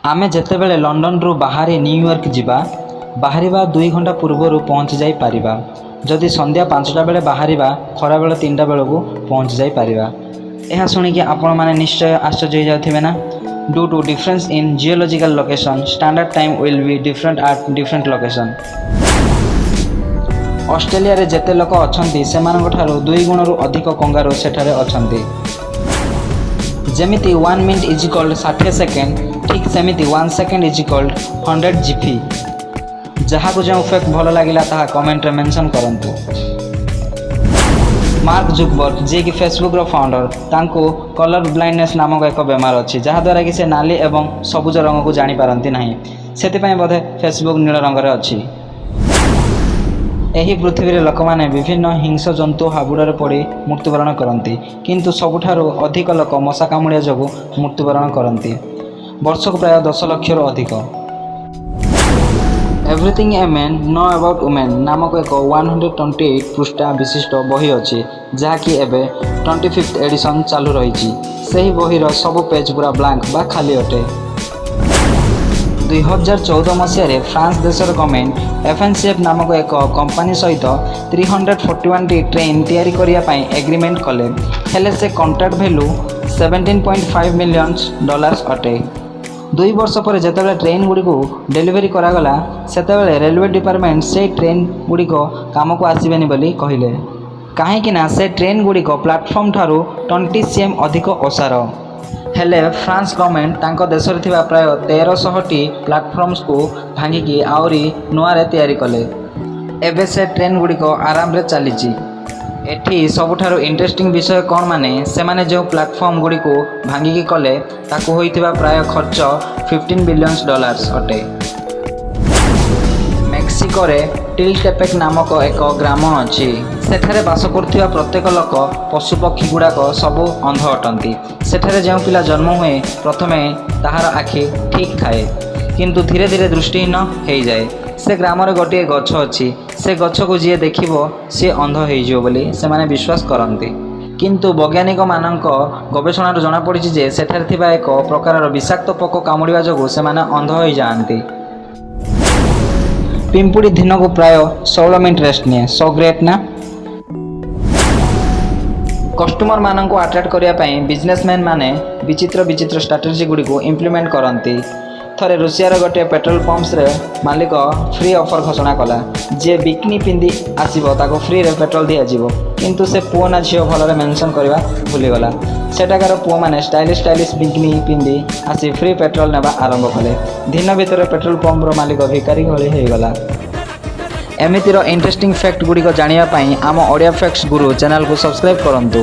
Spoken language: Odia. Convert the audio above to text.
ଆମେ ଯେତେବେଳେ ଲଣ୍ଡନରୁ ବାହାରି ନ୍ୟୁୟର୍କ ଯିବା, ବାହାରିବା 2 ଘଣ୍ଟା ପୂର୍ବରୁ ପହଞ୍ଚି ଯାଇପାରିବା। ଯଦି ସନ୍ଧ୍ୟା 5ଟା ବେଳେ ବାହାରିବା, ଖରାବେଳ 3ଟା ବେଳକୁ ପହଞ୍ଚି ଯାଇପାରିବା। ଏହା ଶୁଣିକି ଆପଣମାନେ ନିଶ୍ଚୟ ଆଶ୍ଚର୍ଯ୍ୟ ହେଇଯାଉଥିବେ ନା? Due to difference in geological location, standard time will be different at different location. ଅଷ୍ଟ୍ରେଲିଆରେ ଯେତେ ଲୋକ ଅଛନ୍ତି, ସେମାନଙ୍କ ଠାରୁ ଦୁଇ ଗୁଣରୁ ଅଧିକ କଙ୍ଗାରୁ ସେଠାରେ ଅଛନ୍ତି। ଯେମିତି 1 minute is equal 60 second, ଠିକ୍ ସେମିତି 1 second is equal 100 jiffy. ଯାହାକୁ ଯେଉଁ ଫ୍ୟାକ୍ଟ ଭଲ ଲାଗିଲା, ତାହା କମେଣ୍ଟରେ ମେନସନ୍ କରନ୍ତୁ। ମାର୍କ ଜୁକବର୍ଗ, ଯିଏକି ଫେସବୁକ୍ର ଫାଉଣ୍ଡର, ତାଙ୍କୁ କଲର୍ ବ୍ଲାଇଣ୍ଡନେସ୍ ନାମକ ଏକ ବେମାର ଅଛି, ଯାହାଦ୍ୱାରା କି ସେ ନାଲି ଏବଂ ସବୁଜ ରଙ୍ଗକୁ ଜାଣିପାରନ୍ତି ନାହିଁ। ସେଥିପାଇଁ ବୋଧେ ଫେସବୁକ୍ ନୀଳ ରଙ୍ଗରେ ଅଛି। ଏହି ପୃଥିବୀରେ ଲୋକମାନେ ବିଭିନ୍ନ ହିଂସ୍ର ଜନ୍ତୁ ହାବୁଡ଼ରେ ପଡ଼ି ମୃତ୍ୟୁବରଣ କରନ୍ତି, କିନ୍ତୁ ସବୁଠାରୁ ଅଧିକ ଲୋକ ମଶା କାମୁଡ଼ିବା ଯୋଗୁଁ ମୃତ୍ୟୁବରଣ କରନ୍ତି, ବର୍ଷକୁ ପ୍ରାୟ 10 ଲକ୍ଷରୁ ଅଧିକ। "Everything a Man Know About Women" ନାମକ ଏକ 128 ପୃଷ୍ଠା ବିଶିଷ୍ଟ ବହି ଅଛି, ଯାହାକି ଏବେ 25th edition ଚାଲୁ ରହିଛି। ସେହି ବହିର ସବୁ ପେଜ୍ ପୁରା ବ୍ଲାଙ୍କ ବା ଖାଲି ଅଟେ। 2014 ମସିହାରେ ଫ୍ରାନ୍ସ ଦେଶର ଗଭର୍ଣ୍ଣମେଣ୍ଟ ଏଫଏନସିଏଫ୍ ନାମକ ଏକ କମ୍ପାନୀ ସହିତ 341ଟି ଟ୍ରେନ୍ ତିଆରି କରିବା ପାଇଁ ଏଗ୍ରିମେଣ୍ଟ କଲେ। ହେଲେ ସେ contract value 17.5 millions dollars ଅଟେ। 2 ବର୍ଷ ପରେ ଯେତେବେଳେ ଟ୍ରେନ୍ ଗୁଡ଼ିକୁ ଡେଲିଭରି କରାଗଲା, ସେତେବେଳେ ରେଲୱେ ଡିପାର୍ଟମେଣ୍ଟ ସେଇ ଟ୍ରେନ୍ ଗୁଡ଼ିକ କାମକୁ ଆସିବେନି ବୋଲି କହିଲେ, କାହିଁକି ନା ସେ ଟ୍ରେନ୍ ଗୁଡ଼ିକ ପ୍ଲାଟଫର୍ମ ଠାରୁ 20 cm ଅଧିକ ଓସାର। ହେଲେ ଫ୍ରାନ୍ସ ଗଭର୍ଣ୍ଣମେଣ୍ଟ ତାଙ୍କ ଦେଶରେ ଥିବା ପ୍ରାୟ 1300ଟି ପ୍ଲାଟଫର୍ମସକୁ ଭାଙ୍ଗିକି ଆହୁରି ନୂଆରେ ତିଆରି କଲେ। ଏବେ ସେ ଟ୍ରେନ୍ ଗୁଡ଼ିକ ଆରାମରେ ଚାଲିଛି। ଏଠି ସବୁଠାରୁ ଇଣ୍ଟରେଷ୍ଟିଂ ବିଷୟ କ'ଣ ମାନେ, ସେମାନେ ଯେଉଁ ପ୍ଲାଟଫର୍ମ ଗୁଡ଼ିକୁ ଭାଙ୍ଗିକି କଲେ, ତାକୁ ହୋଇଥିବା ପ୍ରାୟ ଖର୍ଚ୍ଚ 15 ବିଲିୟନ୍ସ ଡଲାର୍ସ ଅଟେ। ମେକ୍ସିକୋରେ ଟିଲ୍ଟେପେକ୍ ନାମକ ଏକ ଗ୍ରାମ ଅଛି। ସେଠାରେ ବାସ କରୁଥିବା ପ୍ରତ୍ୟେକ ଲୋକ, ପଶୁପକ୍ଷୀ ଗୁଡ଼ାକ ସବୁ ଅନ୍ଧ ଅଟନ୍ତି। ସେଠାରେ ଯେଉଁ ପିଲା ଜନ୍ମ ହୁଏ, ପ୍ରଥମେ ତାହାର ଆଖି ଠିକ୍ ଥାଏ, କିନ୍ତୁ ଧୀରେ ଧୀରେ ଦୃଷ୍ଟିହୀନ ହେଇଯାଏ। ସେ ଗ୍ରାମରେ ଗୋଟିଏ ଗଛ ଅଛି। ସେ ଗଛକୁ ଯିଏ ଦେଖିବ, ସିଏ ଅନ୍ଧ ହେଇଯିବ ବୋଲି ସେମାନେ ବିଶ୍ୱାସ କରନ୍ତି। କିନ୍ତୁ ବୈଜ୍ଞାନିକମାନଙ୍କ ଗବେଷଣାରୁ ଜଣାପଡ଼ିଛି ଯେ ସେଠାରେ ଥିବା ଏକ ପ୍ରକାରର ବିଷାକ୍ତ ପୋକ କାମୁଡ଼ିବା ଯୋଗୁଁ ସେମାନେ ଅନ୍ଧ ହୋଇଯାଆନ୍ତି। ପିମ୍ପୁଡ଼ି ଦିନକୁ ପ୍ରାୟ 16 ମିନିଟ୍ ରେଷ୍ଟ ନିଏ। ସୋ ଗ୍ରେଟ୍ ନା? କଷ୍ଟମରମାନଙ୍କୁ ଆଟ୍ରାକ୍ଟ କରିବା ପାଇଁ ବିଜନେସମ୍ୟାନ୍ ମାନେ ବିଚିତ୍ର ବିଚିତ୍ର ଷ୍ଟ୍ରାଟେଜି ଗୁଡ଼ିକୁ ଇମ୍ପ୍ଲିମେଣ୍ଟ କରନ୍ତି। ଥରେ ରୁଷିଆର ଗୋଟିଏ ପେଟ୍ରୋଲ ପମ୍ପସରେ ମାଲିକ ଫ୍ରି ଅଫର୍ ଘୋଷଣା କଲା। ଯିଏ ବିକିନି ପିନ୍ଧି ଆସିବ, ତାକୁ ଫ୍ରିରେ ପେଟ୍ରୋଲ ଦିଆଯିବ। କିନ୍ତୁ ସେ ପୁଅ ନା ଝିଅ ଭଲରେ ମେନସନ୍ କରିବା ଭୁଲିଗଲା। ସେଠାକାର ପୁଅମାନେ ଷ୍ଟାଇଲିଶ ଷ୍ଟାଇଲିଶ ବିକିନି ପିନ୍ଧି ଆସି ଫ୍ରି ପେଟ୍ରୋଲ ନେବା ଆରମ୍ଭ କଲେ। ଦିନ ଭିତରେ ପେଟ୍ରୋଲ ପମ୍ପର ମାଲିକ ଭିକାରୀ ଭଳି ହୋଇଗଲା। ଏମିତିର ଇଣ୍ଟରେଷ୍ଟିଂ ଫ୍ୟାକ୍ଟ ଗୁଡ଼ିକ ଜାଣିବା ପାଇଁ ଆମ ଓଡ଼ିଆ ଫ୍ୟାକ୍ଟସ୍ ଗୁରୁ ଚ୍ୟାନେଲକୁ ସବସ୍କ୍ରାଇବ୍ କରନ୍ତୁ।